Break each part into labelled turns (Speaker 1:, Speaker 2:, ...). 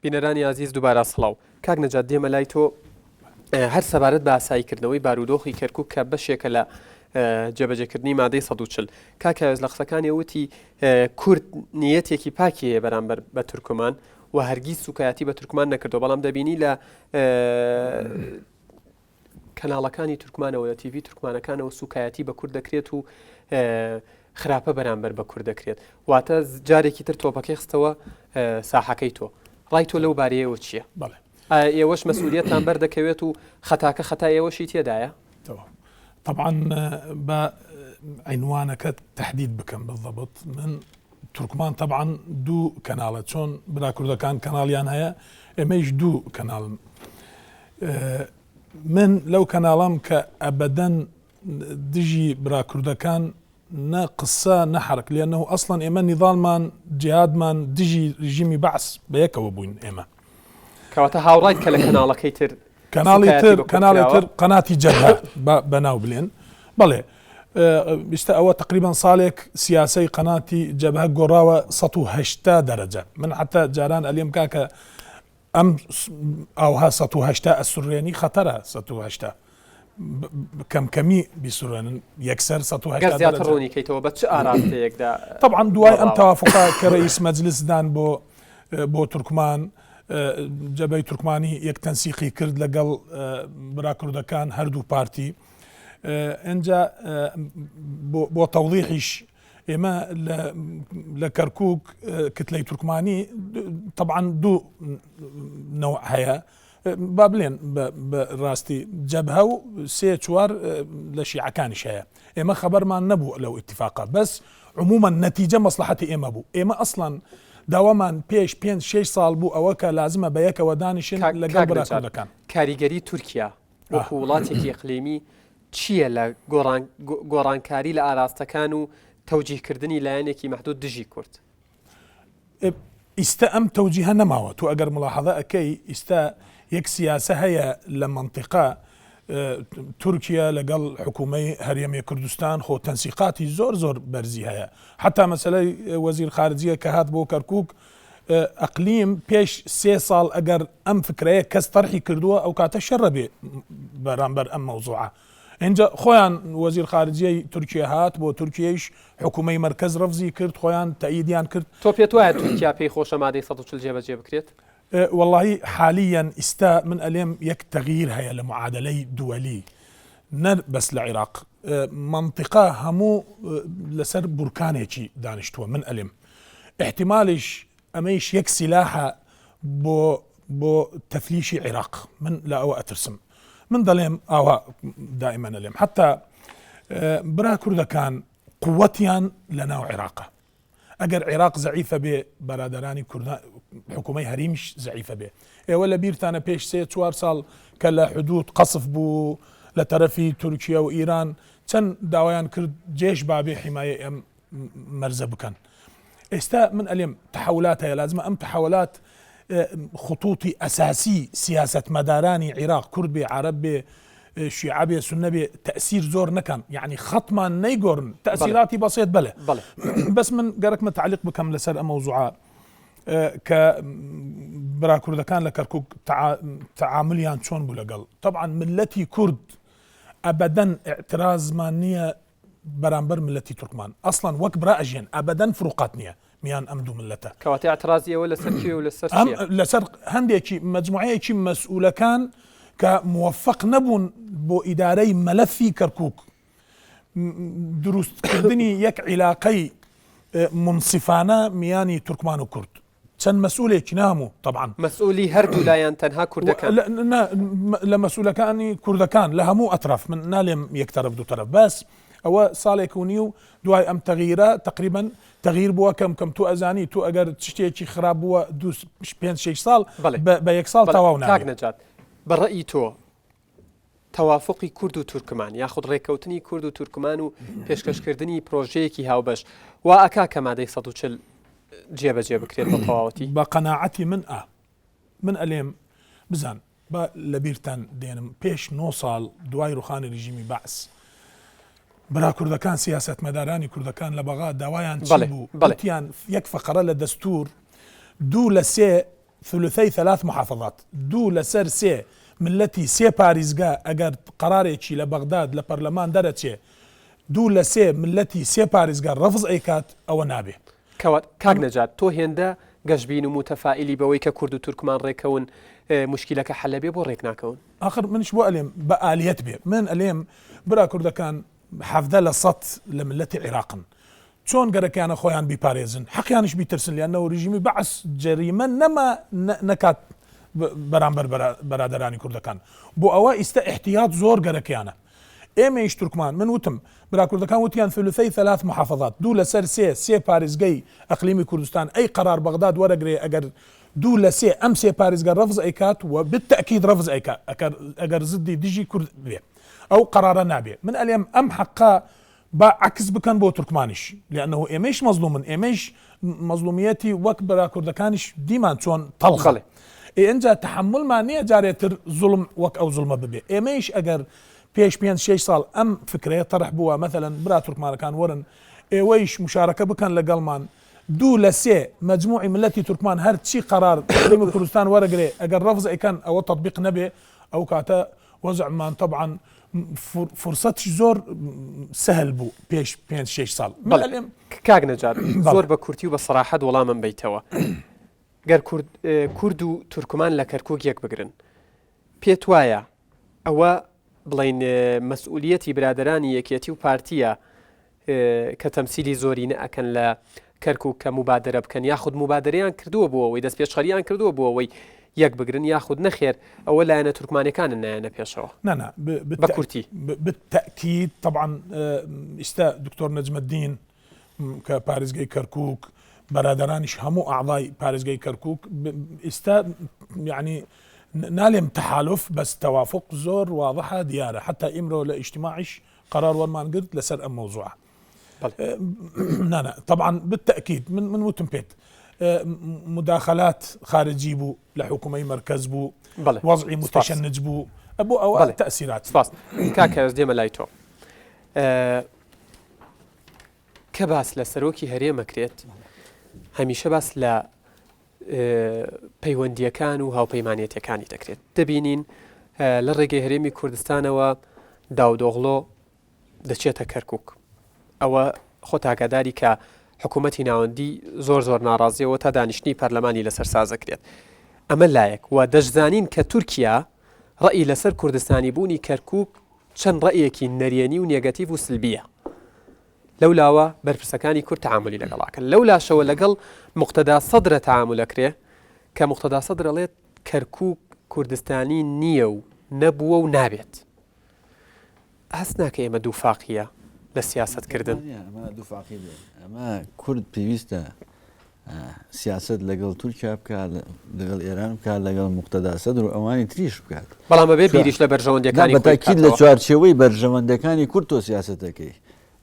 Speaker 1: بینەرانی ئازیز دووبارە سڵاو. کاک نەجات دێمە لای تۆ هەر سەبارەت بە ئاساییکردنەوەی بارودۆخی کەرکوک کە بەشێکە لە جێبەجێکردنی مادەی 140 کاک هاوێز لە قسەکانی وتی کورد نیەتێکی پاکی هەیە بەرامبەر بە تورکمان و هەرگیز سوکایەتی بە تورکمان نەکردو بەڵام دەبینی لە کەناڵەکانی تورکمانەوە لە تیڤی تورکمانەکانەوە سوکایەتی بە کورد دەکرێت و خراپە بەرامبەر بە کورد دەکرێت واتە جارێکی تر تۆپەکەی خستەوە ساحەکەی تۆ ڕای تۆ لەو بارەیەوە چییە؟
Speaker 2: بەڵێ
Speaker 1: ئایا ئێوەش مەسئولیەتتان بەردەکەوێت و خەتاکە خەتای ئێوەشی تێدایە؟
Speaker 2: طبعا بە عینوانەکە تهدید بکەم بالضبط من تورکمان طبعا دوو کەناڵە چۆن برا کوردەکان کەناڵیان هەیە ئێمەیش دوو کەناڵن من لەو کەناڵەم کە ئەبەدەن دژی برا کوردەکان نە قسە نە حرک لەنه ئەسڵەن ئێمە نیضالمان جیهادمان دژی رژیمی بەعس بەیەکەوە بووین ئێمە.
Speaker 1: کەواتە هاوڕایت کە لە کەناڵەکەی تر
Speaker 2: کەناڵی تر کەناڵی تر قەناتی جەبهە بەناو بلێن بەڵێ ئیستا ئەوە تقریبا ساڵێک سیاسەی قەناتی جەبهە گۆڕاوە 180 دەرەجە من حتا جاران ئەلیم کاکە ئەم ئاوها 180 ئەسوڕێنی خەتەرە 180 کەم کەمی بیسوڕێنن یەکسەر 180
Speaker 1: زیاتر ڕوونی کەیتەوە بە چ ئاراستەیەکدا
Speaker 2: طبعا دوای ئەم تەوافقە کە ڕئیس مەجلس دان بۆ بۆ تورکمان جەبەی تورکمانی یەک تەنسیقی کرد لەگەڵ برا کوردەکان هەردوو پارتی ئەجا بۆ تەوضیحیش ئێمە لە کەرکک کتلەی تورکمانی طبعا دوو نەوع هەیە با بلێن بە ڕاستی جەبهە و سێ چوار لە شیعەکانیش هەیە ئێمە خەبەرمان نەبوو لەو ئیتفاقە بەس عموما نەتیجە مەسلحەتی ئێمە بوو ئێمە ئەسڵەن داوامان پێش پێ شش ساڵ بوو ئەوە کە لازمە بە یەکەوە دانیشن لەگەڵ براکەن
Speaker 1: کاریگەری تورکیا وەکو وڵاتێکی ئەقلیمی چییە لە گۆڕانکاری لە ئاراستەکان و تەوجیهکردنی لایەنێکی مەحدود دژی کورد؟
Speaker 2: ئیستە ئەم تەوجیهە نەماوە تۆ ئەگەر مڵاحەزە ئەکەی ئیستا یەک سیاسە هەیە لە مەنتیقە تورکیا لەگەڵ حکوومەی هەرێمی کوردستان خۆ تەنسیقاتی زۆر زۆر بەرزی هەیە حتا مەسلەی وەزیر خارجیە کە هات بۆ کەرکک ئەقلیم پێش سێ ساڵ ئەگەر ئەم فکرەیە کەس تەرحی کردووە ئەو کاتە شەڕە بێ بەرامبەر ئەم مەوزوعە ئینجا خۆیان وەزیر خارجیەی تورکیە هات بۆ تورکیەیش حکومەی مەرکەز ڕەفزی کرد خۆیان تەئیدیان کرد.
Speaker 1: تۆ پێت وایە تورکیا پێی خۆشە مادەی 140 جێبەجێ بکرێت؟
Speaker 2: وەڵاهی حالیەن ئیستا من ئەلێم یەک تەغییر هەیە لە معادەلەی دوەلی نە بەس لە عیراق مەنتیقە هەموو لەسەر بورکانێکی دانیشتووە من ئەلێم ئیحتیمالیش ئەمەیش یەک سیلاحە بۆ بۆ تەفلیشی عیراق من لە ئەوە ئەترسم من دەڵێم ئاوا دائیمەن ئەلێم حتا برا کوردەکان قوتیان لە ناو عێراقە ئەگەر عێراق زەعیفە بێ بەرادرانی کوردان حکوومەی هەریمیش زەعیفە بێ ئێوە لە بیرتانە پێش سێ چوار ساڵ کە لە حدود قەسف بوو لە تەرەفی تورکیا و ئیران چەند داوایان کرد جێش بابێ حیمایە ئەم مەرزە بکەن ئێستا من ئەلێم تحولات هەیە لازمە ئەم تحولات خطوطی ئەساسی سیاستمەدارانی عیراق کورد بێ عرب بێ شیعە بێ سنە بێ تەسیر زۆر نەکەن یعنی خەتمان نەیگۆرن تەسیراتی بەسێت بەێ بەس من گەرەکمە تعلیق بکەم لەسەر ئەم مەوزوعە کە برا کوردەکان لە کەرکک تعاملیان چۆن بوو لەگەڵ طبعا ملەتی کورد ئەبەدەن اعترازمان نییە بەرامبەر ملەتی تورکمان ئەسڵەن وەک برا ئەژیەن ئەبەدەن فروقات نیە میان ئەم دوو ملەتە.
Speaker 1: کەواتە ئیعترازی ئێوە لەسەر کێ و لەسەر چیە؟
Speaker 2: لەسەر هەندێکی مەجموعەیەکی مەسئولەکان کە موفق نەبوون بۆ ئیدارەی مەلەفی کەرکوک دروستکردنی یەک عیلاقەی مونسیفانە میانی تورکمان و کورد. چەند مەسئولێکی نا هەموو تەبعەن.
Speaker 1: مەسئولی هەردوو لایان تەنها کوردەکان.
Speaker 2: نا لە مەسئولەکانی کوردەکان لە هەموو ئەتراف من نالێم یەک تەرەف دوو تەرەف بەس ئەوە ساڵێک و نیو دوای ئەم تەغیرە تەقریبەن تەغیر بووە کەم کەم تۆ ئەزانی تۆ ئەگەر شتێکی خراپ بووە دوو پێنج شەش ساڵ بە یەک ساڵ تەواو
Speaker 1: نابێ. کاک نەجات بە ڕەئی تۆ تەوافوقی کورد و تورکمان یاخود ڕێککەوتنی کورد و تورکمان و پێشکەشکردنی پرۆژەیەکی هاوبەش وا ئەکا کە مادەی 140 جێبەجێ بکرێت بە تەواوەتی؟
Speaker 2: بە قەناعەتی من ئا. من ئەلێم بزان با لەبیرتان دێنم پێش نۆ ساڵ دوای ڕوخانی رژیمی بەعس برا کوردەکان سیاسەتمەدارانی کوردەکان لە بەغا داوایان چی بوو؟ وتیان یەک فەقەرە لە دەستور دوو لە سێ. ثلثی ثلاث محافظات، دوو لەسەر سێ مللەتی سێ پاریزگا ئەگەر قەرارێکی لە بەغداد لە پەرلەمان دەرەچێ دوو لە سێ مللەتی سێ پاریزگا ڕەفز ئەیکات ئەوە نابێ.
Speaker 1: کەوات کاک نەجات تۆ هێندە گەشبین و موتەفائیلی بەوەی کە کورد و تورکمان ڕێکەون موشکیلەکە حەلەبێ بۆ ڕێک ناکەون؟
Speaker 2: ئاخر منیش بۆ ئەلێم بە ئالیەت بێ من ئەلێم برا کوردەکان 17% لە مللەتی عیراقن چۆن گەرەکیانە خۆیان بیپارێزن حەقیانیش بیترسن لانەوە رژیمی بەعس جەریمە نەما نەکات بەرامبەر بەرادەرانی کوردەکان بۆ ئەوە ئیستە ئیحتیات زۆر گەرەکیانە ئێمەیش تورکمان من وتم برا کوردەکان وتیان ثلثی ثلاث محافظات دوو لەسەر سێ سێ پارێزگەی ئەقلیمی کوردستان ئەی قەرار بەغداد وەرەگرێ ئەگەر دوو لە سێ ئەم سێ پارێزگە ڕەفز ئەیکات و بالتأکید ڕەفز ئەیکا ئەگەر زدی دژی کورد بێ ئەو قەرارە نابێ من ئەلێم ئەم حەقە با عەکس بکەن بۆ تورکمانیش لانه ئێمەیش مەزڵومن ئێمەیش مەزڵومیەتی وەک برا کوردەکانیش دیمان چۆن تەڵخە
Speaker 1: بەڵێ.
Speaker 2: ئێ ئنجا تەحەمولمان نیە جارێ تر زوڵم وەک ئەو زوڵمە ببێ ئێمەیش ئەگەر پێش پێنج شەش ساڵ ئەم فکرەیە تەرح بووە مەسەلەن برا تورکمانەکان وەرن ئێوەیش مشارەکە بکەن لەگەڵمان دوو لە سێ مەجموعی ملەتی تورکمان هەر چی قەرار هەرێمی کوردستان وەرەگرێ ئەگەر ڕەفز ئەیکەن ئەوە تەتبیق نەبێ ئەو کاتە وەزعمان تەبعەن فرسەتیش زۆر سەهل بوو پێش پێنج شەش ساڵ.
Speaker 1: بەڵێ کاک نەجات زۆر بە کورتی و بە سەراحەت وەڵامم بەیتەوە. گەر کورد و تورکمان لە کەرکوک یەک بگرن پێت وایە ئەوە بڵین مەسئولیەتی برادەرانی یەکێتی و پارتیە کە تەمسیلی زۆرینە ئەکەن لە کەرکوک کە موبادەرە بکەن یاخود موبادەرەیان کردووە بۆ ئەوەی دەستپێشخەریان کردووە بۆ ئەوەی یەک بگرن یاخود نەخێر ئەوە لایەنە تورکمانەکانن نایەنە پێشەوە؟
Speaker 2: نا نا
Speaker 1: بە کورتی.
Speaker 2: بالتأکید طبعا ئیستا دکتۆر نەجمەدین کە پارێزگەی کەرکوک بەرادەرانیش هەموو ئەعضای پارێزگەی کەرکوک ئیستا یعنی نالێم تحالف بەس توافق زۆر واضحە دیارە حتا ئیمرۆ لە ئیجتماعیش قەرار وەرمان گرت لەسەر ئەم مەوزوعە نا نا طبعا بالتأكيد من من وتم پێت مداخلات خارجی بوو لە حکومەی مرکز بوو وەزعی متشنج بوو بۆ ئەوە تەسیرات
Speaker 1: سپاس کاکە دێمە لای تۆ کە باس لە سەرۆکی هەرێمەکرێت هەمیشە باس لە پەیوەندییەکان و هاوپەیمانێتیەکانی دەکرێت. دەبینین لە ڕێگەی هەرێمی کوردستانەوە داودۆغلۆ دەچێتە کەرکک. ئەوە خۆت ئاگاداری کە حکوومەتی ناوەندی زۆر زۆر ناڕازیەوە تا دانیشتنی پەرلەمانی لەسەر سازەکرێت. ئەمە لایەک و دەشزانین کە تورکیا ڕەئی لەسەر کوردستانی بوونی کەرکک چەند ڕەئیەکی نەرێنی و نێگەتیڤ و سلبیە. لەو لاوە بەرپرسەکانی کورد تەعامولی لەگەڵ ئەکەن لەو لاشەوە لەگەڵ موقتەدا سەدرە تەعامول ئەکرێ کە موقتەدا سەدر ئەڵێت کەرکوک کوردستانی نییە و نەبووە و نابێت هەست ناکەی ئەمە دووفاقییە لە سیاسەت کردن؟
Speaker 3: ئەمە دووفاقی بێ ئەمە کورد پێویستە سیاسەت لەگەڵ تورکیا بکات لەگەڵ ئێران بکات لەگەڵ موقتەدا سەدر و ئەوانی تریش بکات.
Speaker 1: بەڵام بەبێ بیریش لە بەرژەوەندیەکانی
Speaker 3: خۆی بکاتەوە. لە چوارچێوەی بەرژەوەندەکانی کورد تۆ سیاسەت دەکەی.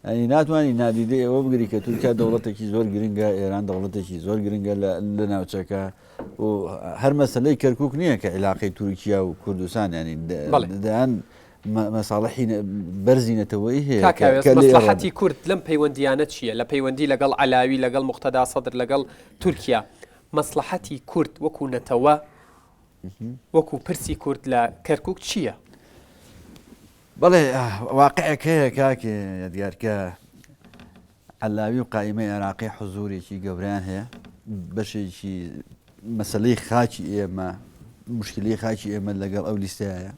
Speaker 3: یانی ناتوانی نادیدەی ئەوە بگری کە تورکیا دەوڵەتێکی زۆر گرنگە، ئێران دەوڵەتێکی زۆر گرنگە لە ناوچەکە و هەر مەسەلەی کەرکوک نییە کە عیلاقەی تورکیا و کوردستان یانی دەیان مەساڵحی بەرزی نەتەوەیی هەیە.
Speaker 1: کاک کاوێس مەسڵەحەتی کورد لەم پەیوەندییانە چییە؟ لە پەیوەندی لەگەڵ عەلاوی، لەگەڵ موقتەدا سەدر، لەگەڵ تورکیا، مەسڵەحەتی کورد وەکوو نەتەوە، وەکوو پرسی کورد لە کەرکووک چییە؟
Speaker 3: بەڵێ واقعێک هەیە کاک یادگار کە عەلاوی و قائیمەی عێراقی حزوورێکی گەورەیان هەیە، بەشێکی مەسەلەی خاکی ئێمە، موشکیلەی خاکی ئێمە لەگەڵ ئەو لیستەیە.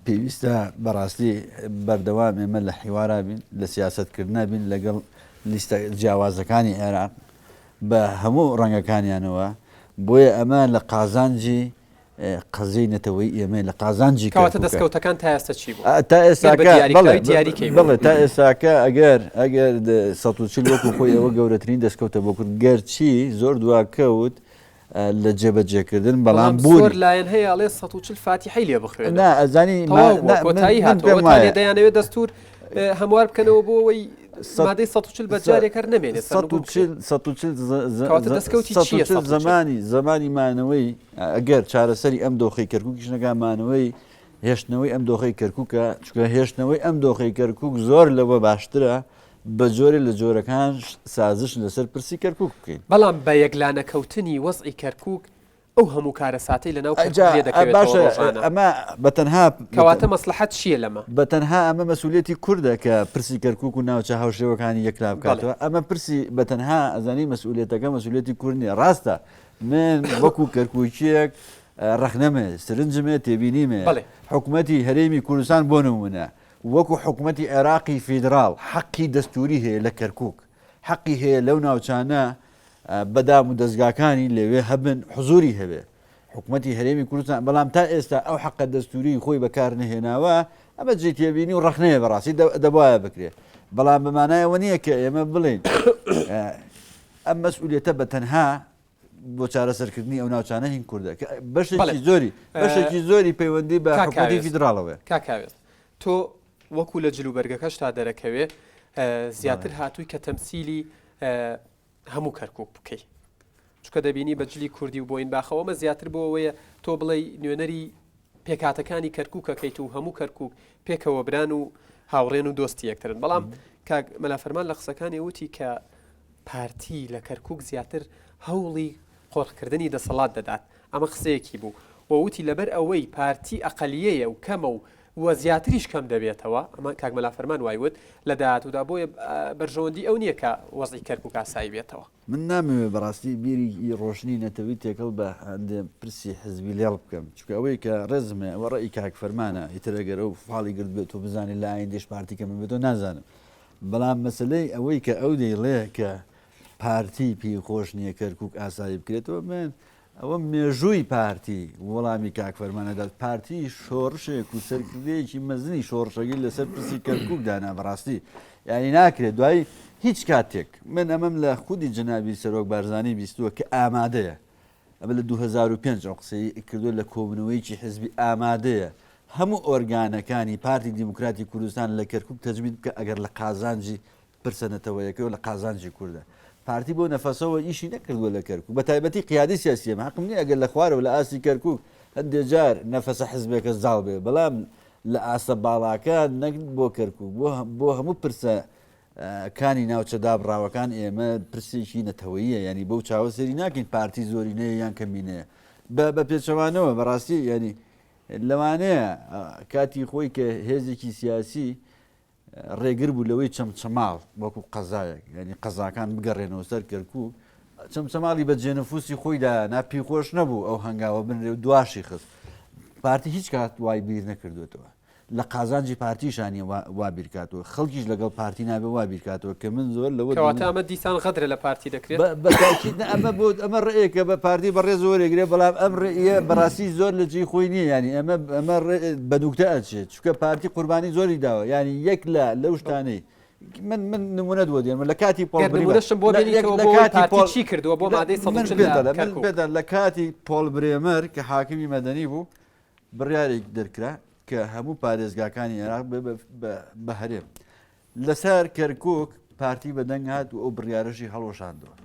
Speaker 3: پێویستە بەڕاستی بەردەوام ئێمە لە حیوارا بین لە سیاسەتکردنا بین لەگەڵ لیستە جیاوازەکانی عێراق بە هەموو ڕەنگەکانیانەوە بۆیە ئەمە لە قازانجی قەزیەی نەتەوەی ئێمە لە قازانجی
Speaker 1: کەواتە دەستکەوتەکان تا ئێستا چی بوو
Speaker 3: تا ئێستاکە بەڵێ تا ئێستاکە ئەگەر ئەگەر 140 وەکو خۆی ئەوە گەورەترین دەستکەوتە بۆ کورد گەرچی زۆر دواکەوت لە جێبەجێکردن بەڵام
Speaker 1: بوون. زۆر لایەن هەیە ئەڵێ 140 فاتیحەی لێ بخوێنن.
Speaker 3: نا ئەزانی
Speaker 1: تەواو بووە کۆتایی هاتووە ئەوە تا لێ دەیانەوێت دەستوور هەموار بکەنەوە بۆ ئەوەی مادەی 140 بە جارێک هەر نەمێنێت سەرنگوم بکرێت.
Speaker 3: 140
Speaker 1: کەواتە دەستکەوتی چییە
Speaker 3: 140 زمانی زمانی مانەوەی ئەگەر چارەسەری ئەم دۆخەی کەرکووکیش نەکا مانەوەی هێشتنەوەی ئەم دۆخەی کەرکووکە چونکە هێشتنەوەی ئەم دۆخەی کەرکووک زۆر لەوە باشترە بە جۆرێ لە جۆرەکان سازش لەسەر پرسی کەرکووک بکەین.
Speaker 1: بەڵام بە یەکلانەکەوتنی وەزعی کەرکووک. ئەو هەموو کارەساتەی لەناو کەرکوک لێ دەکەوێتەوە
Speaker 3: باشە
Speaker 1: ڕۆژانە.
Speaker 3: ئەمە بە تەنها
Speaker 1: کەواتە مەسڵەحەت چییە لەمە؟
Speaker 3: بە تەنها ئەمە مەسئولیەتی کوردە کە پرسی کەرکوک و ناوچە هاوشێوەکانی یەکلا بکاتەوە ئەمە پرسی بە تەنها ئەزانی مەسئولیەتەکە مەسئولیەتی کورد نییە ڕاستە من وەکو کەرکوکیەک ڕەخنەم هەیە سرنجم هەیە تێبینیم هەیە
Speaker 1: بەڵێ.
Speaker 3: حکومەتی هەرێمی کوردستان بۆ نمونە وەکو حکومەتی عێراقی فیدراڵ حەقی دەستوری هەیە لە کەرکوک حەقی هەیە لەو ناوچانە بە دام و دەزگاکانی لەوێ هەبن حزوری هەبێ حکومەتی هەرێمی کوردستان بەڵام تا ئێستا ئەو حەقە دەستوری خۆی بەکار نەهێناوە ئەمە جێ تێبینی و ڕەخنەیە بەڕاستی دەبواە بکرێ بەڵام بەمانایەوە نییە کە ئێمە بڵێین ئەم مەسئولیەتە بە تەنها بۆ چارەسەرکردنی ئەو ناوچانە هین کوردە کە بەشێکی زۆری بەشێکی زۆری پەیوەندی بە حکومەتی فیدراڵەوە.
Speaker 1: کاک کاوێس تۆ وەکو لە جلوبەرگەکەشتا دەرەکەوێ زیاتر هاتووی کە تەمسیلی هەموو کەرکک بکەی چکە دەبینی بە جلی کوردی و بۆین باخەوە ئەمە زیاتر بۆ ئەوەیە تۆ بڵێ نوێنەری پێکاتەکانی کەرککەکەیت و هەموو کەرکک پێکەوە بران و هاوڕێن و دۆستی یەکترن بەڵام کاک مەلا فەرمان لە قسەکانی وتی کە پارتی لە کەرکوک زیاتر هەوڵی قۆرخکردنی دەسەڵات دەدات، ئەمە قسەیەکی بوو و وتی لەبەر ئەوەی پارتی ئەقەلیەیە و کەمە و و زیاتریش کەم دەبێتەوە، ئەمە کاک مەلا فەرمان وای وت، لە داهاتوودا بۆیە بەرژەوەندی ئەو نییە کە وەزعی کەرکوک ئاسایی بێتەوە.
Speaker 3: من نامەوێ بەڕاستی بیری ڕۆشنی نەتەوی تێکەڵ بە هەندێ پرسی حزبی لێڵ بکەم، چونکە ئەوەی کە ڕێزم هەیە ئەوە ڕەئی کاک فەرمانە، ئیتر ئەگەر ئەو فاڵی گرتبێت و بزانێ لە ئایندەش پارتی کەم ببێتەوە نازانم، بەڵام مەسەلەی ئەوەی کە ئەو دەیڵێ کە پارتی پێی خۆش نییە کەرکوک ئاسایی بکرێتەوە من ئەوە مێژووی پارتی وەڵامی کاک فەرمانەدات پارتی شۆڕشێک و سەرکردەیەکی مەزنی شۆڕشەگەی لەسەر پرسی کەرکوک دانا بەڕاستی یعنی ناکرێت دوای هیچ کاتێک من ئەمەم لە خودی جەنابی سەرۆک بارزانی بیستووە کە ئامادەیە ئەمە لە 2005 ئەو قسەی کردووە لە کۆبوونەوەیەکی حزبی ئامادەیە هەموو ئۆرگانەکانی پارتی دیموکراتی کوردستان لە کەرکوک تەجمید بکە ئەگەر لە قازانجی پرسە نەتەوەیەکەی و لە قازانجی کوردە. پارتی بەو نەفەسەوە ئیشی نەکردووە لە کەرکوک بە تایبەتی قیادەی سیاسی ئێمە حەقم نییە ئەگەر لە خوارەوە لە ئاستی کەرکوک هەندێ جار نەفەسە حزبێکە زاڵ بێ بەڵام لە ئاستە باڵاکان نەک بۆ کەرکوک بۆ بۆ هەموو پرسە کانی ناوچە دابڕاوەکان ئێمە پرسێکی نەتەوەییە یانی بەو چاوە سەیری ناکەین پارتی زۆرینەیە یان کەمینەیە بە بە پێچەوانەوە بەڕاستی یانی لەوانەیە کاتی خۆی کە هێزێکی سیاسی ڕێگر بوو لەوەی چەمچەماڵ وەکو قەزایەک یعنی قەزاکان بگەڕێنەوە سەر کەرکک چەمچەماڵی بە جێنفوسی خۆیدا ناپی خۆش نەبوو ئەو هەنگاوە بنرێ و دواشی خست پارتی هیچ کات وای بیر نەکردوێتەوە لە قازانجی پارتیشا نیە وا بیرکاتەوە، خەڵکیش لەگەڵ پارتی نابێ وا بیرکاتەوە کە من زۆر لەوە
Speaker 1: کەواتە ئەمە دیسان غەدرە لە پارتی دەکرێت؟
Speaker 3: بە تاکید نا ئەمە بۆ ئەمە ڕێیەکە بە پارتی بە ڕێز وەرەگرێ بەڵام ئەم ڕێیە بەڕاستی زۆر لە جێی خۆی نییە یانی ئەمە ئەمە بە نوکتە ئەچێت چونکە پارتی قوربانی زۆری داوە یانی یەک لە لەو شتانەی من من نمونەت بۆ دێنمە لە کاتی پۆڵ
Speaker 1: گەر نمونەشم بۆ بێنیتەوە بۆ ئەوەی پارتی چی کردووە بۆ مادەی 140 لە کەرکوک.
Speaker 3: لە کاتی پۆڵ برێمەر کە حاکمی مەدەنی بوو بڕیارێک دەرکرا کە هەموو پارێزگاکانی عێراق بە هەرێم. لەسەر کەرکک پارتی بەدەنگ هات و ئەو بڕیارەشی هەڵوەشاندەوە.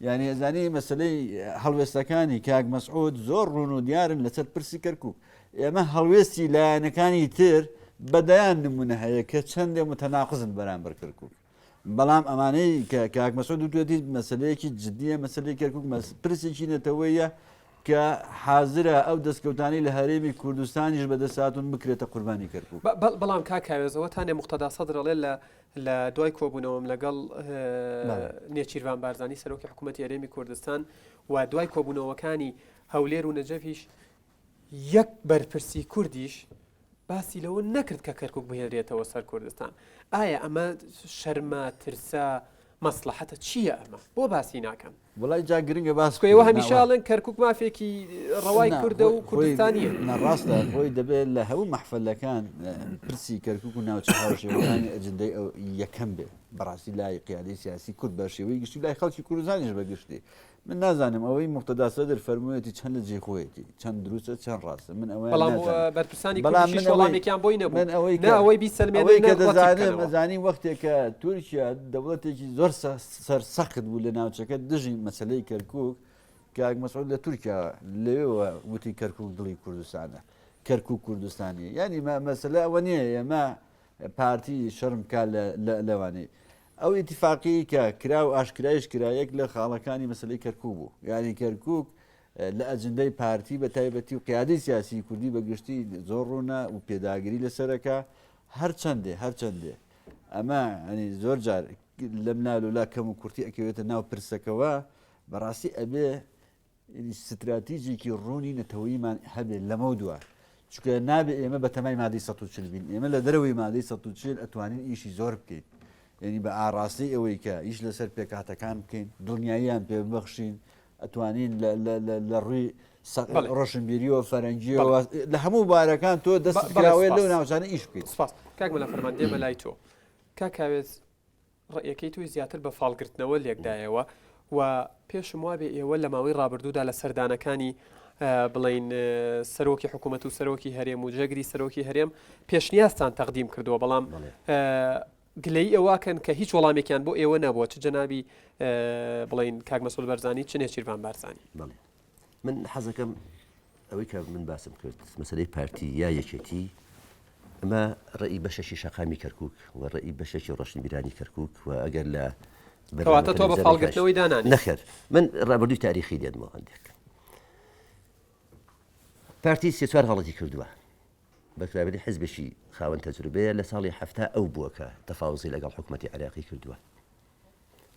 Speaker 3: یعنی ئەزانی مەسلەی هەڵوێستەکانی کاک مەسعود زۆر ڕوون و دیارن لەسەر پرسی کەرکک. ئێمە هەڵوێستی لایەنەکانی تر بەدەیان نمونە هەیە کە چەندێ متەناقزن بەرامبەر کەرکک. بەڵام ئەمانەی کە کاک مەسعود وتوێتی مەسلەیەکی جدیە مەسلەی کەرکک پرسێکی نەتەوەیە کە حازرە ئەو دەستکەوتانی لە هەرێمی کوردستانیش بەدەستهاتون بکرێتە قوربانی کەرکک.
Speaker 1: بەڵام کاک کاوێز ئەوە تانێ موقتەدا سەدر ئەڵێ لە لە دوای کۆبوونەوەم لەگەڵ نێچیرڤان بارزانی سەرۆکی حکوومەتی هەرێمی کوردستان و دوای کۆبوونەوەکانی هەولێر و نەجەفیش یەک بەرپرسی کوردیش باسی لەوە نەکرد کە کەرکک بهێنرێتەوە سەر کوردستان ئایا ئەمە شەرمە ترسە مەسلحەتە چییە ئەمە بۆ باسی ناکەن
Speaker 3: وڵای جا گرنگە باس
Speaker 1: ئێوە هەمیشە ئەڵێن کەرکک مافێکی ڕەوای کوردە و کوردستانیە
Speaker 3: ناڕاستە خۆی دەبێت لە هەموو مەحفەلەکان پرسی کەرکک و ناوچە هاوشێوەکانی ئەجندەی ئەو یەکەم بێ بەڕاستی لای قیادەی سیاسی کورد بە شێوەی گشتی لای خەڵکی کوردستانیش بەگشتی من نازانم ئەوەی موقتەدا سەدر فەرموویەتی چەند لە جێی خۆیەتی، چەند دروستە چەند ڕاستە، من ئەوەیان
Speaker 1: بەڵام
Speaker 3: نازانم.
Speaker 1: بەرپرسانی
Speaker 3: بەڵام
Speaker 1: کوردیشیش
Speaker 3: من ئەوەی
Speaker 1: وەڵامێکیان بۆی نەبوو،
Speaker 3: من ئەوەی
Speaker 1: نە
Speaker 3: کە
Speaker 1: ئەوەی بیسەلمێنن
Speaker 3: ئەوەی
Speaker 1: نە
Speaker 3: کە
Speaker 1: ڕەتی
Speaker 3: دەزانم
Speaker 1: بکەنەوە.
Speaker 3: ئەزانی وەختێک کە تورکیا دەوڵەتێکی زۆر سەر سەخت بوو لە ناوچەکە دژی مەسەلەی کەرکووک، کاک مەسعود لە تورکیا لەوێوە وتی کەرکووک دڵی کوردستانە، کەرکووک کوردستانییە. یانی مەسەلە ئەوە نییە ئێمە پارتی شەرم بکا لە لەوانەی. ئەو ئیتیفاقیەی کە کرا و ئاشکرایش کرا یەک لە خاڵەکانی مەسەلەی کەرکوک بوو. یانی کەرکوک. لە ئەجندای پارتی بە تایبەتی و قیادەی سیاسی کوردی بە گشتی زۆر ڕوونە و پێداگری لەسەرەکە هەرچەندێ هەرچەندێ ئەمە ینی زۆر جار لەم نالولا کەم و کورتی ئەکەوێتە ناو پرسەکەوە بەڕاستی ئەبێ ستراتیجێکی ڕوونی نەتەوەییمان هەبێت لەمەودوا، چونکە نابێت ئێمە بەتەمای مادەی 140 بین، ئێمە لە دەرەوەی مادەی 140 ئەتوانین ئیشی زۆر بکەین، یعنی بە ئاڕاستەی ئەوەی کە ئیش لەسەر پێکهاتەکان بکەین، دڵنیاییان پێ ببەخشین، ئەتوانین لە ڕووی ڕۆشنبیریەوە فەرەنگیەوە لە هەموو بارەکان تۆ دەست کراوەیە لەو ناوچانە ئیش بکەیت.
Speaker 1: سپاس کاک مەلا فەرمان دێمە لای تۆ کاک کاوێز ڕەئیەکەی تۆی زیاتر بە فاڵگرتنەوە لێکدایەوە و پێشم وابێ ئێوە لە ماوەی ڕابردوودا لە سەردانەکانی بڵین سەرۆکی حکوومەت و سەرۆکی هەرێم و جێگری سەرۆکی هەرێم پێشنیازتان تەقدیم کردووە بەڵام گلەی ئەوەکەن کە هیچ وەڵامێکیان بۆ ئێوە نەبووە چ جەنابی بڵین کاک مەسعود بەرزانی چ نێچیرڤان بارزانی.
Speaker 4: من حەزەکەم ئەوەی کە من باسم کرد مەسەلەی پارتی یا یەکێتی ئەمە ڕێی بەشێکی شەقامی کەرکک و ڕێی بەشێکی ڕۆشنبیرانی کەرکک و ئەگەر لە
Speaker 1: کەواتە تۆ بە فاڵگرتنەوەی دانانی
Speaker 4: نەخێر من ڕابردووی تاریخی دێنمەوە هەندێک پارتی سێ چوار غەڵەتی کردووە بەتایبەتی حزبێکی خاوەن تەجروبەیە لە ساڵی حەفتا ئەو بووە کە تەفاوزی لەگەڵ حکوومەتی عێراقی کردووە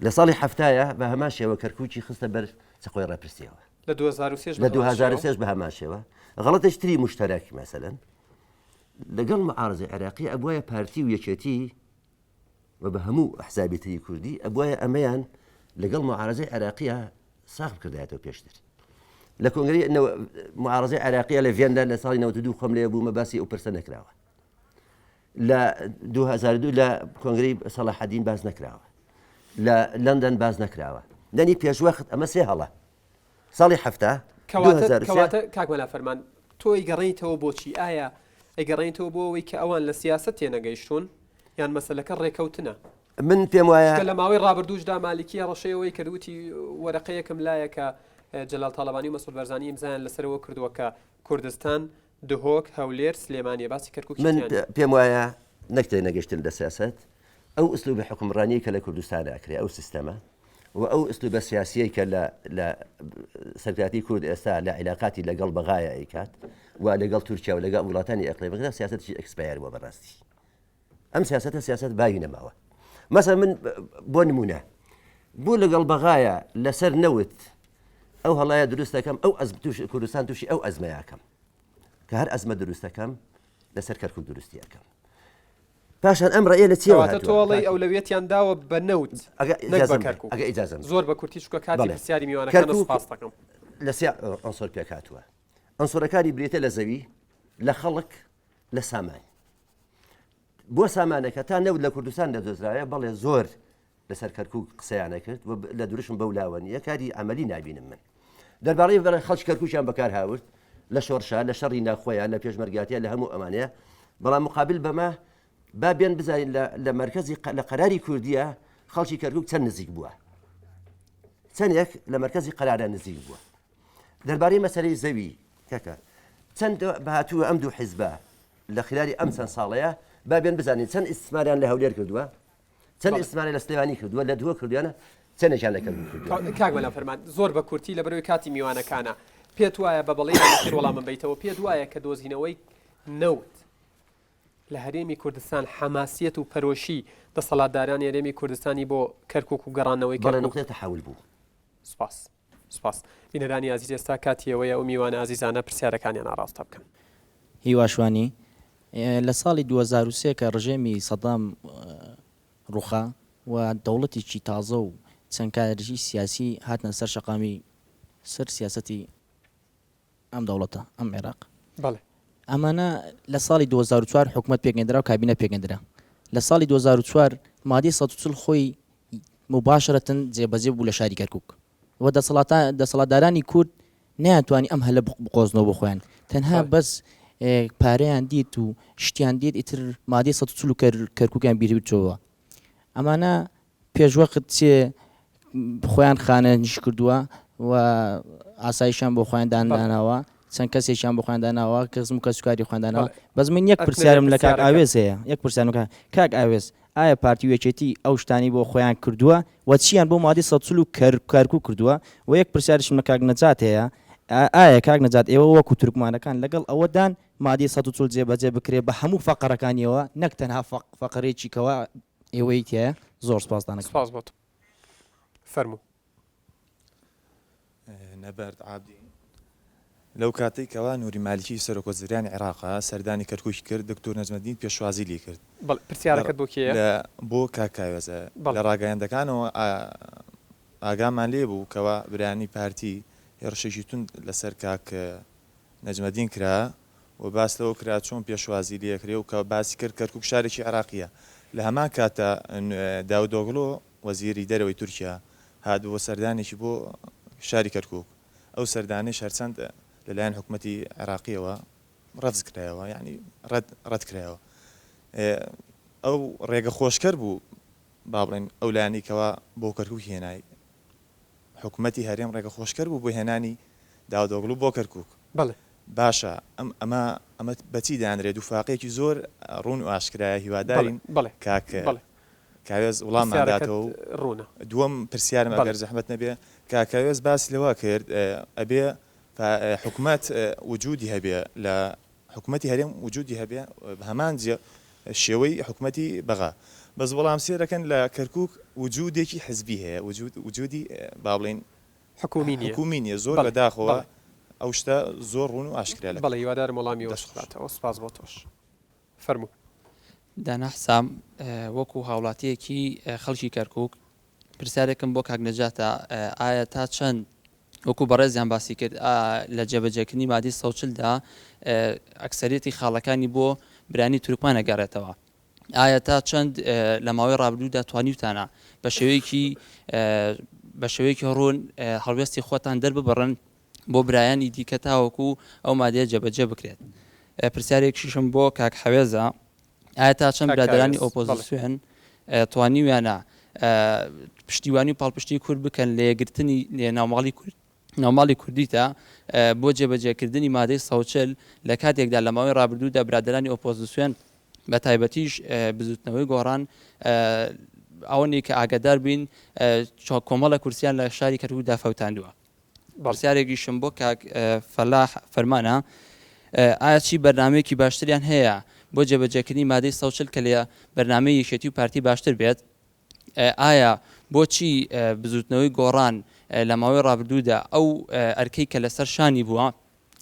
Speaker 4: لە ساڵی حەفتایە بە هەمان شێوە کەرکوکی خستە بەر چەقۆی ڕێپرسیەوە.
Speaker 1: لە 2003
Speaker 4: لە 2003 بە هەمان شێوە غەڵەتێکی تری مشتەرەک مەسەلەن لەگەڵ معارزەی عێراقی ئەبوایە پارتی و یەکێتی و بە هەموو ئەحزابی تری کوردی ئەبوایە ئەمەیان لەگەڵ معارزەی عێراقیە ساغ بکردایەتەوە پێشتر لە کۆنگری معارزەی عێراقیە لە ڤێندا لە ساڵی 92 خۆم لێ بوومە باسی ئەو پرسە نەکراوە لە 2002 لە کۆنگرەی سەڵاحەدین باس نەکراوە لە لەندەن باس نەکراوە دەنی پێشوەخت ئەمە سێ هەڵە ساڵی حەفتا
Speaker 1: کەواتە کاک مەلا فەرمان تۆ ئەیگەڕێنیتەوە بۆچی ئایا ئەیگەڕێنیتەوە بۆ ئەوەی کە ئەوان لە سیاسەت تێنەگەیشتوون یان مەسەلەکە ڕێکەوتنە
Speaker 4: من پێم وایە
Speaker 1: لە ماوەی ڕابردووشدا مالکی هەڕەشەی ئەوەی کرد وتی وەرەقەیەکم لایە کە جەلال تاڵەبانی و مەسعود بەرزانی ئیمزایان لەسەرەوە کردووە کە کوردستان دهۆک، هەولێر، سلێمانیە باسی کەرکوکی
Speaker 4: من
Speaker 1: تیا نیە.
Speaker 4: پێم وایە نەک تێنەگەشتن لە سیاسەت، ئەو ئسلوبی حوکمڕانیەی کە لە کوردستان ئەکرێ، ئەو سیستەمە و ئەو ئسلوبە سیاسیەی کە لە لە سەرکردایەتی کورد ئێستا لە عیلاقاتی لەگەڵ بەغایا ئەیکات و لەگەڵ تورکیا و لەگەڵ وڵاتانی ئەقلیمەکەدا سیاسەتێکی expire بووە بەڕاستی. ئەم سیاسەتە سیاسەت باوی نەماوە. مەسەلەن من بۆ نمونە بۆ لەگەڵ بەغایا لەسەر نەوت ئەو هەڵایە دروست دەکەم ئەو ئەزم توش کوردستان تووشی ئەو ئەزمەیەکەم کە هەر ئەزمە دروست دەکەم لەسەر کەرکک دروستی ئەەکەم پاشان ئەم ڕێیە لە چیەوە
Speaker 1: کەواتە تۆ ئەڵێی ئەولەویەتیان داوە بە نەوت
Speaker 4: ئەگە
Speaker 1: نەک بە
Speaker 4: ئیجازەم
Speaker 1: کەرکک
Speaker 4: ئەگە ئیجازەم
Speaker 1: زۆر بە کورتی چونکە کاتی
Speaker 4: بەڵێ
Speaker 1: پرسیاری میوانەکانە
Speaker 4: کەرکک
Speaker 1: سوپاس دەکەم.
Speaker 4: لە سێ عنصر پێکهاتووە عنصرەکانی بریتە لە زەوی لە خەڵک لە سامان بۆ سامانەکە تا نەوت لە کوردستان دەدۆزرایە بەڵێ زۆر لەسەر کەرکوک قسەیان ئەکرد و لە دروشم بەو لاوە نییە کاری عەمەلی نابینم من دەربارەی بەڵێ خەڵکی کەرکوکیان بەکار هاورد لە شۆڕشا لە شەڕی ناخۆیان لە پێشمەرگاتیە لە هەموو ئەمانەیە بەڵام مقابل بەمە با بێن بزانین لە مەرکەزی لە قەراری کوردیە خەڵکی کەرکوک چەند نزیک بووە چەندێک لە مەرکەزی قەرارە نزیک بووە دەربارەی مەسەلەی زەوی کەکە چەند بەهاتووە ئەم دوو حیزبە لە خلالی ئەم چەند ساڵەیە با بێن بزانین چەند ئیستثماریان لە هەولێر کردووە چەند ئیستثماری لە سلێمانی کردووە لە دهۆک کردویانە چەندێکیان لە کەرکوک کردووە.
Speaker 1: کاک مەلا فەرمان زۆر بە کورتی لەبەرئەوەی کاتی میوانەکانە پێت وایە بە بەڵێ یان نەخێر وەڵامم بەیتەوە پێت وایە کە دۆزینەوەی نەوت لە هەرێمی کوردستان حەماسیەت و پەرۆشی دەسەڵاتدارانی هەرێمی کوردستانی بۆ کەرکوک و گەڕاندنەوەی
Speaker 4: بەڵێ
Speaker 1: کەرکوک
Speaker 4: نوقتەی تەحەول بوو.
Speaker 1: سوپاس سوپاس بینەرانی ئازیز ئێستا کاتی ئەوەیە ئەو میوانە ئازیزانە پرسیارەکانیان ئاڕاستە بکەن.
Speaker 5: هیوا شوانی، لە ساڵی 2003 کە ڕژێمی سەدام ڕووخا و دەوڵەتێکی تازە و چەند کادرێکی سیاسی هاتنە سەر شەقامی سەر سیاسەتی ئەم دەوڵەتە، ئەم عێراق.
Speaker 1: بەڵێ.
Speaker 5: ئەمانە لە ساڵی 2004 حکومەت پێکهێندرا و کابینە پێکهێندرا. لە ساڵی 2004 مادەی 140 خۆی موباشرەتەن جێبەجێ بوو لە شاری کەرکوک و دەسەڵاتان دەسەڵاتدارانی کورد نەیانتوانی ئەم هەلە بقۆزنەوە بۆ خۆیان تەنها بەس پارەیان دیت و شتیان دیت ئیتر مادەی 140 و کەرکوکیان بیرچۆوە ئەمانە پێشوەخت چێ خۆیان خانەنیش کردووە و ئاسایشیان بۆ خۆیان داناوە چەند کەسێکیان بۆ خۆیان داناوە کەسم و کەسوکاری خۆیان داناوە بەس من یەک پرسیارم لە کاک ئاوێز هەیە یەک پرسیارم کاک کاک ئاوێز ئایا پارتی و یەکێتی ئەو شتانەی بۆ خۆیان کردووە و چیان بۆ مادەی 140 و کەرکوک کردووە و یەک پرسیارشم لە کاک نەجات هەیە. ئایا کاک نەجات ئێوە وەکو تورکمانەکان لەگەڵ ئەوەدان مادەی 140 جێبەجێ بکرێ بە هەموو فەقەرەکانیەوە نەک تەنها فەقەرەیەکی کەوا ئێوەی تیایە؟ زۆر سوپاستان ئەکەم.
Speaker 1: سپاس بۆ تۆ. فەرموو.
Speaker 6: نەبەرد عابدین، لەو کاتەی کەوا نوری مالکی سەرۆک وەزیرانی عێراق سەردانی کەرکوکی کرد، دکتۆر نەجمەدین پێشوازی لی کرد.
Speaker 1: بەڵێ، پرسیارەکەت بۆ کێیە؟
Speaker 6: لە بۆ کاک کاوێزە.
Speaker 1: بەڵێ.
Speaker 6: لە ڕاگەیاندەکانەوە ئاگامان لێ بوو کەوا برایانی پارتی هێڕشێکی توند لەسەر کاک نەجمەدین کرا و باس لەوە کرا چۆن پێشوازی لێ کرێ و کە باسی کرد کەرکوک شارێکی عێراقییە. لە هەمان کاتدا داودۆغلۆ وەزیری دەرەوەی تورکیا هات بۆ سەردانێکی بۆ شاری کەرکوک، ئەو سەردانەیش هەرچەند لەلایەن حکومەتی عێراقییەوە ڕەفز کرایەوە یانی ڕەت کرایەوە. ئەو ڕێگە خۆشکەر بوو با بڵێین ئەو لایەنەی کەوا بۆ کەرکوک هێنای حکومەتی هەرێم ڕێگە خۆشکەر بوو بۆ هێنانی داودۆغڵو بۆ کەرکوک.
Speaker 1: بەڵێ.
Speaker 6: باشە ئەم ئەمە ئەمە بەچی دانرێ دووفاقیەکی زۆر ڕوون و ئاشکرایە هیوادارین
Speaker 1: بەڵێ
Speaker 6: کاک
Speaker 1: بەڵێ.
Speaker 6: کاوێز وڵاممان
Speaker 1: پرسیارەکەت
Speaker 6: داتەوە و
Speaker 1: ڕوونە.
Speaker 6: دووەم پرسیارم
Speaker 1: بەڵێ.
Speaker 6: ئەگەر زەحمەت نەبێ کاک کاوێز باسی لەوە کرد ئەبێ حکومەت وجودی هەبێ لە حکومەتی هەرێم وجودی هەبێ هەمان جێ شێوەی حکومەتی بەغا بەس بەڵام سێرەکەن لە کەرکوک وجودێکی حزبی هەیە وجود وجودی با بڵێین
Speaker 1: حکومی نییە.
Speaker 6: حکومی نییە زۆر
Speaker 1: بەڵێ
Speaker 6: بەداخەوە
Speaker 1: بەڵێ.
Speaker 6: ئەو شتە زۆر ڕوون و ئاشکرا لە
Speaker 1: بەڵێ هیوادارم وەڵامی
Speaker 6: دەست
Speaker 1: ئەوەش
Speaker 6: خۆش.
Speaker 1: بداتەوە سپاس بۆ تۆش. فەرموو.
Speaker 7: دانا حسام، وەکو هاوڵاتییەکی خەڵکی کەرکوک پرسیارێکم بۆ کاک نەجاتە ئایا تا چەند وەکو بەڕێزیان باسی کرد لە جێبەجێکردنی مادەی 140 دا ئەکسەریەتی خاڵەکانی بۆ برانی تورکمان ئەگەڕێتەوە ئایا تا چەند لە ماوەی ڕابردوودا توانیوتانە بە شێوەیەکی بە شێوەیەکی ڕوون هەڵوێستی خۆتان دەرببڕن بۆ برایانی دیکە تاوەکو ئەو مادەیە جێبەجێ بکرێت پرسیارێکیشم بۆ کاک حەوێزە ئایا تا چەند برادەرانی ئۆپۆزیسیۆن توانیویانە پشتیوانی و پاڵپشتی کورد بکەن لە یەکگرتنی ناوماڵی کورد ناوماڵی کوردیتا بۆ جێبەجێکردنی مادەی 140 لە کاتێکدا لە ماوەی ڕابردوودا برادەرانی ئۆپۆزیسیۆن بە تایبەتیش بزوتنەوەی گۆڕان ئەوەنی کە ئاگادار بین کۆمەڵە کورسیان لە شاری کەرکوکدا فەوتاندووە. پرسیارێکیشم بۆ کاک فەلاح فەرمانە، ئایا چی بەرنامەیەکی باشتریان هەیە بۆ جێبەجێکردنی مادەی 140 کە لە بەرنامەی یەکێتی و پارتی باشتر بێت؟ ئایا بۆچی بزوتنەوەی گۆڕان لە ماوەی ڕابردوودا ئەو ئەرکەی کە لەسەر شانی بووە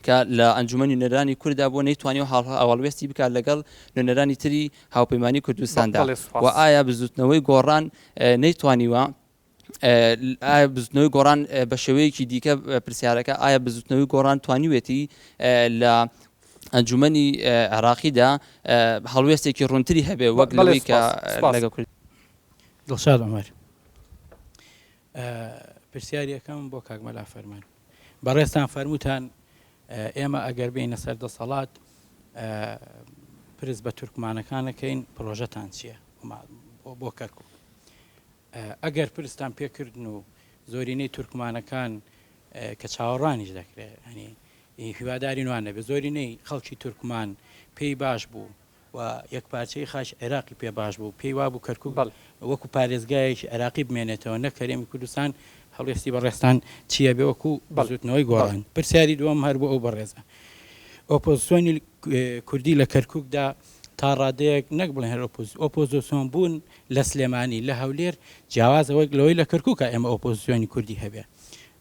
Speaker 7: کە لە ئەنجومەنی نوێنەرانی کورددا بووە نەیتوانیوە هاوهەڵوێستی بکات لەگەڵ نوێنەرانی تری هاوپەیمانی کوردستاندا و ئایا بزوتنەوەی گۆڕان نەیتوانیوە ئایا بزوتنەوەی گۆڕان بە شێوەیەکی دیکە پرسیارەکە ئایا بزوتنەوەی گۆڕان توانیوێتی لە ئەنجومەنی عێراقیدا هەڵوێستێکی ڕوونتری هەبێ وەک لەوەی کە لەگەڵ کورد
Speaker 8: دڵشاد عومەر پرسیاری یەکەم بۆ کاک مەلا فەرمان بەڕێزتان فەرمووتان ئێمە ئەگەر بێینە سەر دەسەڵات پرس بە تورکمانەکانەکەین پرۆژەتان چییە بۆ کەرکک ئەگەر پرستان پێکردن و زۆرینەی تورکمانەکان کە چاوەڕوانیش دەکرێت ینی هیوادارین وان نەبێت زۆرینەی خەڵکی تورکمان پێی باش بوو و یەکپارچەیی خاکی عێراقی پێ باش بوو، پێی وابوو کەرکوک وەکو پارێزگایەکی عێراقی بمێنێتەوە نەک هەرێمی کوردستان، هەڵوێستی بەڕێزتان چییە بێ وەکو بزوتنەوەی گۆڕان؟ پرسیاری دووەم هەر بۆ ئەو بەڕێزە، ئۆپۆزسیۆنی کوردی لە کەرکوکدا تا ڕادەیەک نەک بڵێن هەر ئۆپۆزسیۆن بوون لە سلێمانی لە هەولێر جیاوازە وەک لەوەی لە کەرکوکا ئێمە ئۆپۆزسیۆنی کوردی هەبێ.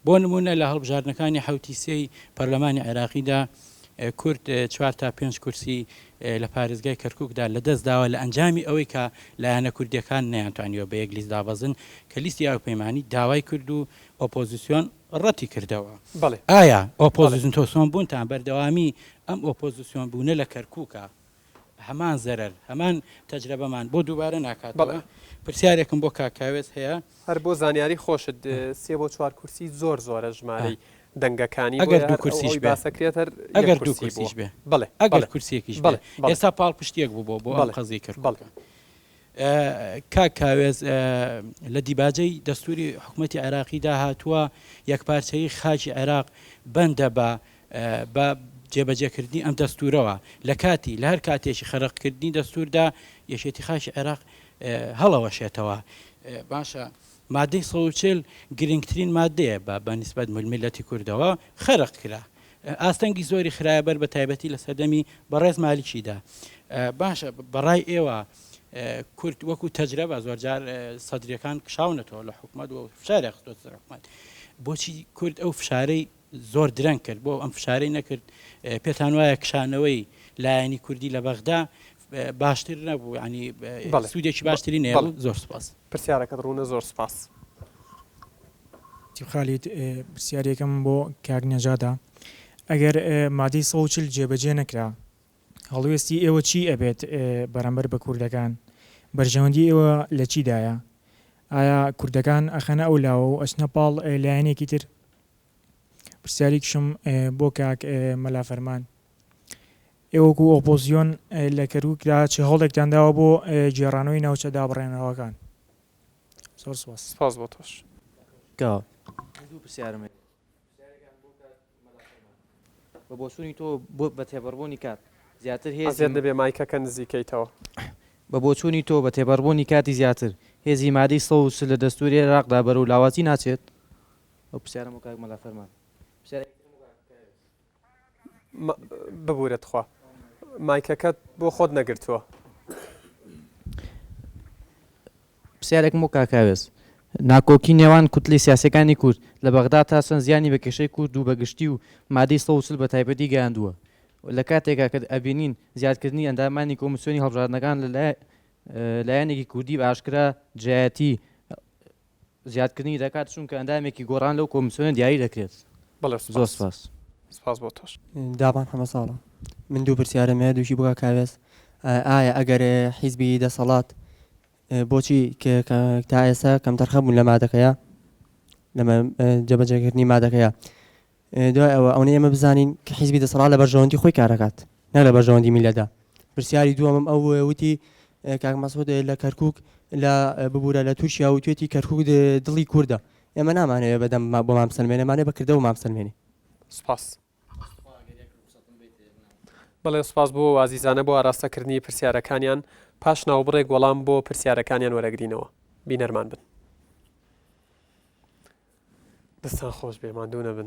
Speaker 8: بۆ نموونە لە هەڵبژاردنەکانی حەوتی سێی پەرلەمانی عێراقیدا کورد چوار تا پێنج کورسی لە پارێزگای کەرکوکدا لەدەست داوە لە ئەنجامی ئەوەی کە لایەنە کوردییەکان نەیانتوانیوە بە یەک لیست دابەزن کە لیستی هاوپەیمانی داوای کرد و ئۆپۆزیسیۆن ڕەتی کردەوە. ئایا ئۆپۆزیسیۆن بوونتان بەردەوامی ئەم ئۆپۆزیسیۆن بوونە لە کەرکوکە هەمان زەرەر، هەمان تەجرەبەمان بۆ دووبارە ناکاتەوە؟ پرسیارێکم بۆ کاک کاوێس هەیە.
Speaker 1: هەر بۆ زانیاری خۆشت سێ بۆ چوار کورسی زۆر زۆرە ژمارەی دەنگەکانی
Speaker 8: ئەگەر
Speaker 1: بۆیە
Speaker 8: دوو
Speaker 1: هەر ئەو
Speaker 8: کورسیش
Speaker 1: ئەوەی
Speaker 8: بێ
Speaker 1: باسەکرێت هەر یەک
Speaker 8: ئەگەر دوو
Speaker 1: کورسی
Speaker 8: کورسیش
Speaker 1: بووە.
Speaker 8: بێ
Speaker 1: بەڵێ
Speaker 8: ئەگەر
Speaker 1: بەڵێ
Speaker 8: کورسیەکیش بێ
Speaker 1: بەڵێ بەڵێ
Speaker 8: ئێستا پاڵپشتیەک بوو بۆ بۆ ئەم
Speaker 1: بەڵێ
Speaker 8: قەزیەی
Speaker 1: بەڵێ.
Speaker 8: کەرکوکە. کاک کاوێس لە دیباجەی دەستوری حکومەتی عێراقیدا هاتووە یەکپارچەیی خاکی عێراق بەندە بە بە جێبەجێکردنی ئەم دەستوورەوە، لە کاتی لە هەر کاتێکی خەرقکردنی دەستووردا یەکێتی خاکی عێراق هەڵەوەشێتەوە. باشە. مادەی 140 گرنگترین مادەیە بە بە نیسبەت میللەتی کوردەوە خەرق کرا. ئاستەنگی زۆری خرایە بەر بە تایبەتی لە سەردەمی بەڕێز مالکیدا. باشە بەڕای ئێوە کورد وەکو تەجرەبە زۆرجار سەدریەکان کشاونەتەوە لە حکومەت و فشاریان خستۆتە سەر حکومەت بۆچی کورد ئەو فشارەی زۆر درەنگ کرد بۆ ئەم فشارەی نەکرد پێتان وایە کشانەوەی لایەنی کوردی لە بەغدا باشتر نەبوو ینی سوودێکی باشتری نەبوو زۆر سپاس
Speaker 1: پرسیارەکەت ڕوونە زۆر سپاس.
Speaker 9: تیپ خالید پرسیارێکم بۆ کاک نەجاتە ئەگەر مادەی 140 جێبەجێ نەکرا هەڵوێستی ئێوە چی ئەبێت بەرامبەر بە کوردەکان؟ بەرژەوەندی ئێوە لە چیدایە؟ ئایا کوردەکان ئەخەنە ئەو لاوە و ئەچنە پاڵ لایەنێکی تر؟ پرسیارێکیشم بۆ کاک مەلا فەرمان، ئێوە وەکو ئۆپۆزیۆن لە کەرکوکدا چ هەوڵێکتان داوە بۆ گێڕانەوەی ناوچە دابڕێنراوەکان؟ زۆر سوپاس.
Speaker 1: سپاس بۆ تۆش.
Speaker 5: کاوە من دوو پرسیارم هەیە. پرسیارێکیان بۆ کاک مەلا فەرمان. بە بۆچوونی تۆ بۆ بە تێپەڕبوونی کات زیاتر هێزی.
Speaker 1: ئەزیەت نەبێ مایکەکە نزیکەیتەوە.
Speaker 5: بە بۆچوونی تۆ بە تێپەڕبوونی کاتی زیاتر هێزی مادەی 140 لە دەستووری عێراقدا بەرەو لاوازی ناچێت؟ ئەو پرسیارەم بۆ کاک مەلا فەرمان. پرسیارێکی ترم بۆ کاک کاوێس.
Speaker 1: ببورە تخوا مایکەکەت بۆ خۆت نەگرتووە.
Speaker 5: پرسیارێکم بۆ کاک کاوێس، ناکۆکی نێوان کوتلەی سیاسیەکانی کورد لە بەغدا تا چەند زیانی بە کێشەی کورد و بە گشتی و مادەی 140 بە تایبەتی گەیاندووە؟ لە کاتێکا کە ئەبینین زیادکردنی ئەندامانی کۆمیسیۆنی هەڵبژاردنەکان لە لایەنێکی کوردی بە ئاشکرا دژایەتی زیادکردنی دەکات چونکە ئەندامێکی گۆڕان لەو کۆمیسیۆنە دیاری دەکرێت.
Speaker 1: بەڵێ
Speaker 5: زۆر سپاس.
Speaker 1: سپاس بۆ تۆش.
Speaker 10: دابان حەمە ساڵە من دوو پرسیارم هەیە دووشی بۆ کاک کاوێس ئایا ئەگەر حیزبی دەسەڵات بۆچی تا ئێستا کەمتەرخەم بوون لە مادەکەیە لە جێبەجێکردنی مادەکەیە دوای ئەوە ئەوەی ئێمە بزانین کە حیزبی دەسەڵات لە بەرژەوەندی خۆی کارەکات نە لە بەرژەوەندی میلەدا پرسیاری دووەمم ئەو وتی کاک مەسعود لە کەرکک لە ببوورە لە تورکیا وتێتی کەرکک دڵی کوردە ئێمە نامانەوێ بەدەم بۆمان بسەلمێنێمانێ بە کردەوە مام سەلمێنی
Speaker 1: سپاس. بەڵێ سوپاس بۆ ئازیزانە بۆ ئاراستەکردنی پرسیارەکانیان، پاش ناوبڕێک وەڵام بۆ پرسیارەکانیان وەرەگرینەوە. بینەرمان بن. دەستان خۆش بێ ماندوو نەبن.